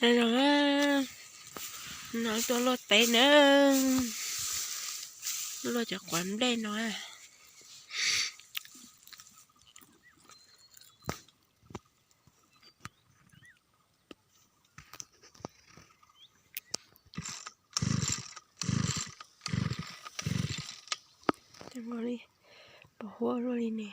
Zoo, no tuaj luaj teb na, luaj cov quav nplej no. Pos huab luaj li ne.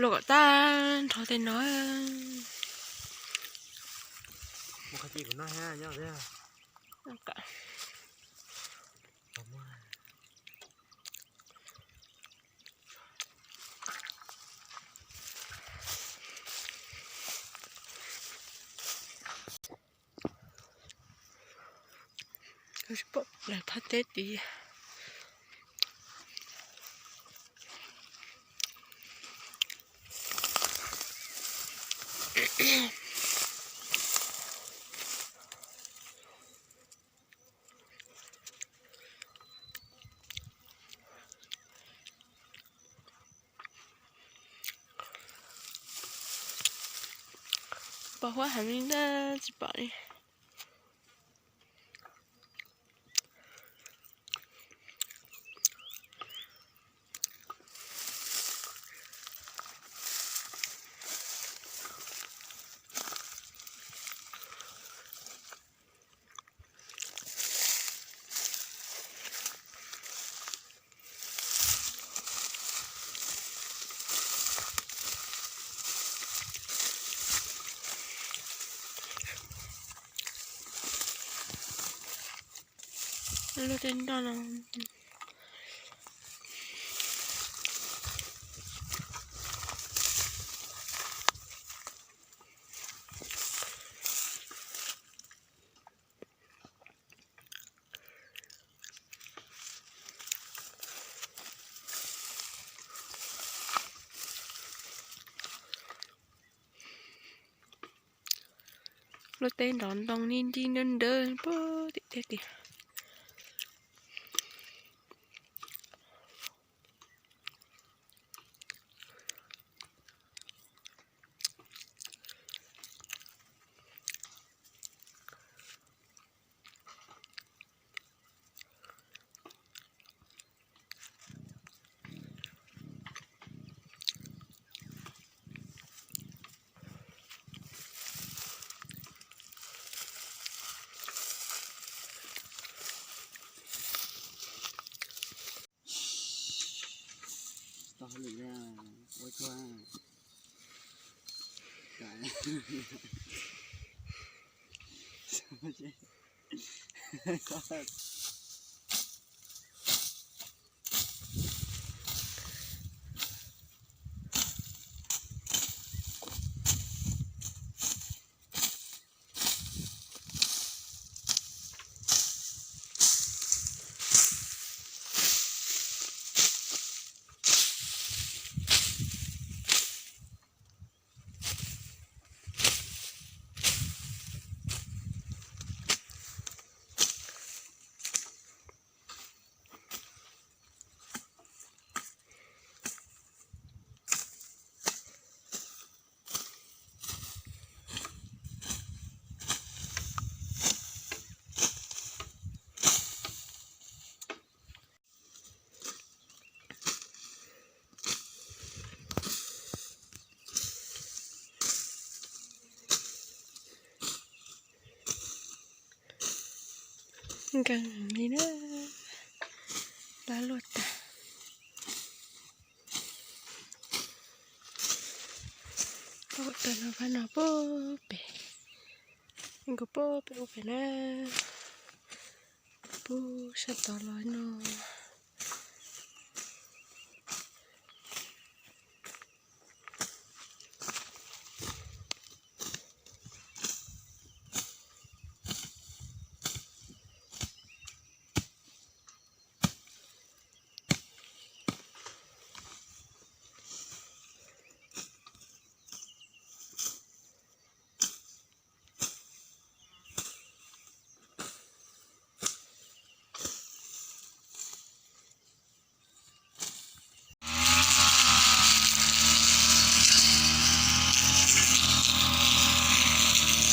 Luaj kom tag nrho tej no. Tsis pom lawv thaj teb tid. Pos huab heev li na, tsis pom li. Luaj tej nroj no. Luaj teb nrov ntoo ni nti nrab nrawv puag tim tej tiag. Nkees li na, lab luaj tag. Pab kom tag no, pab no puag pem, nkaus puag pem ub pem na, puag sab tod los no.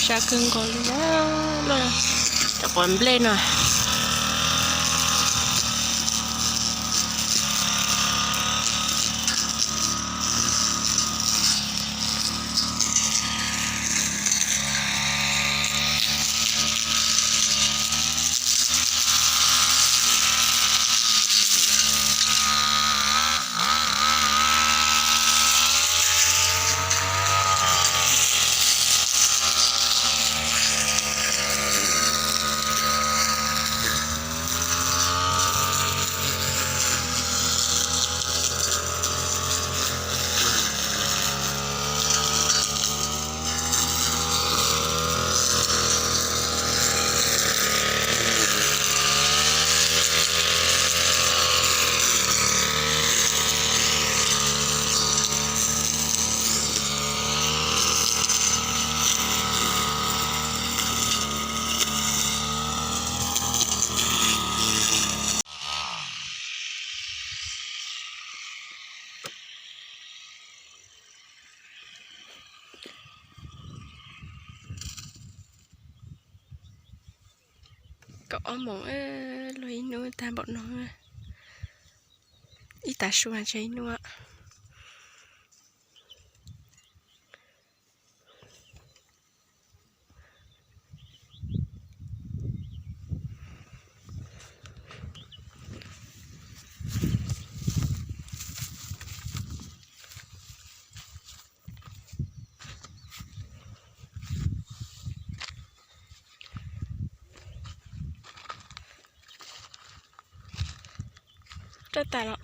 Tshav kawg nkaus li na, cov quav nplej no. Kaum ob moos luag ib hnub tag npaum no, ib tav su mas tseg ib hnub. Rau tas los.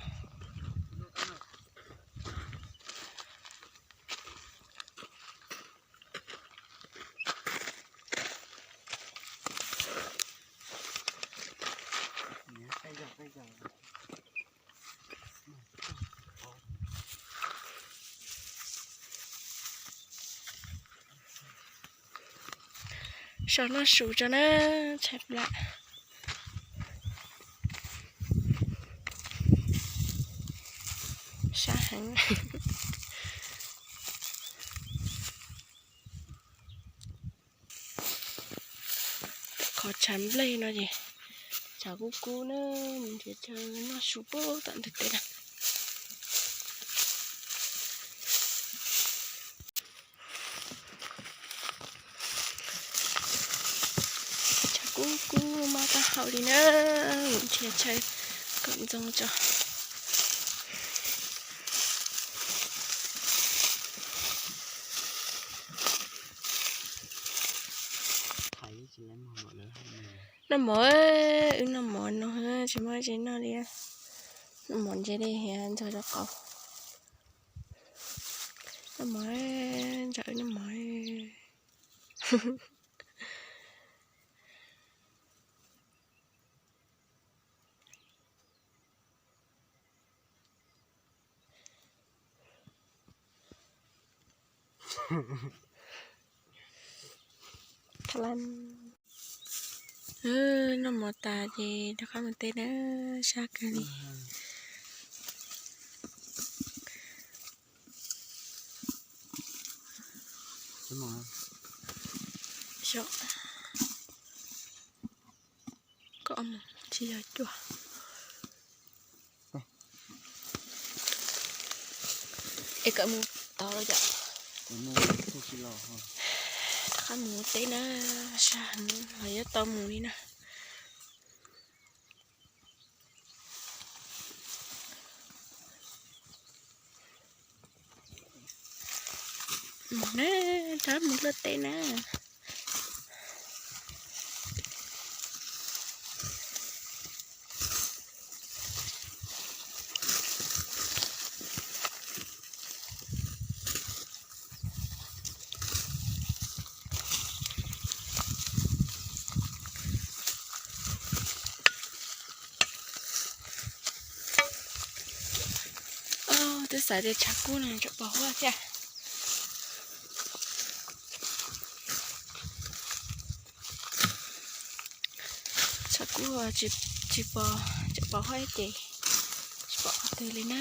Sau noj su tso na, tshaib plab. Sab heev. Qhov tshav nplej no ces tshav kub kub na, mus nrhiav chaw noj su puag tom ntug teb na. Tshav kub kub mob taub hau li na, mus nrhiav chaw kom ntxoov tso. Noj mov, wb noj mov no tsis muaj tsis noj li. Noj mov ntse li hiav ntxog rau qau. Noj mov, ntsam wb noj mov. Noj mov tas ces rov qab mus teb na, sab kawg li. Koj mus tsis yog cuag. Es koj mus tau los yom? Rov qab mus teb na, sab heev los yuav tau mus li na. Mus na, rov mus luaj teb na. Twb xav tias tshav kub no tseem pom huab thiab. Tshav kub tsis pom, tseem pom huab ces tsis pom qhov twg li na.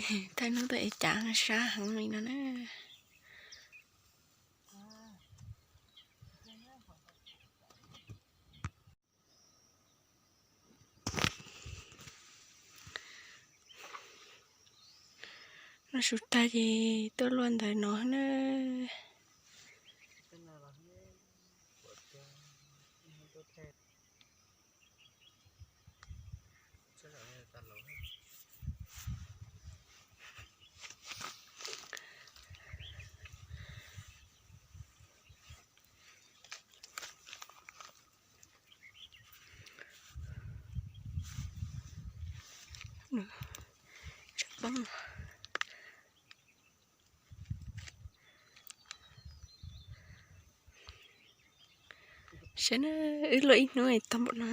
Thaij hnub tuaj es cas sab heev li no na. Noj su tag ces tuaj luaj ntawd no na. Saib na, wb luaj ib hnub tau npaum no.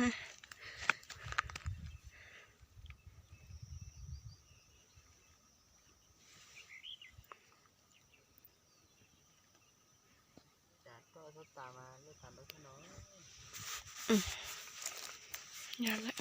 Yog lawm.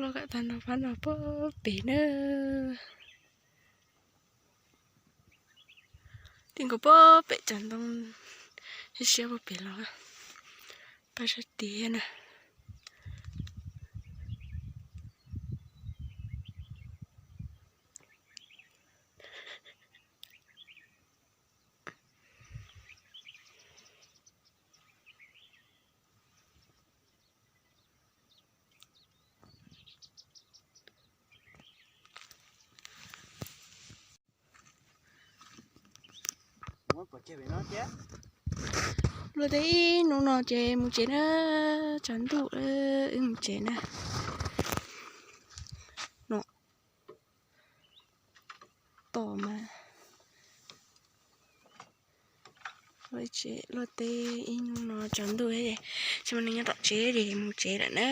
Luaj kom tag no pab no puag pem na. Tij nkaus puag pem cov ntoo siab siab puag pem los. Pab sab tid na. Luaj teb ib hnub no ces mus tsev na, tsaus ntuj wb mus tsev na. No tom mas luaj teb ib hnub no tsaus ntuj, tsis mas nws nyob tom tsev ces mus tsev lawm na.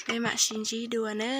Peb mam sib ntsib dua na.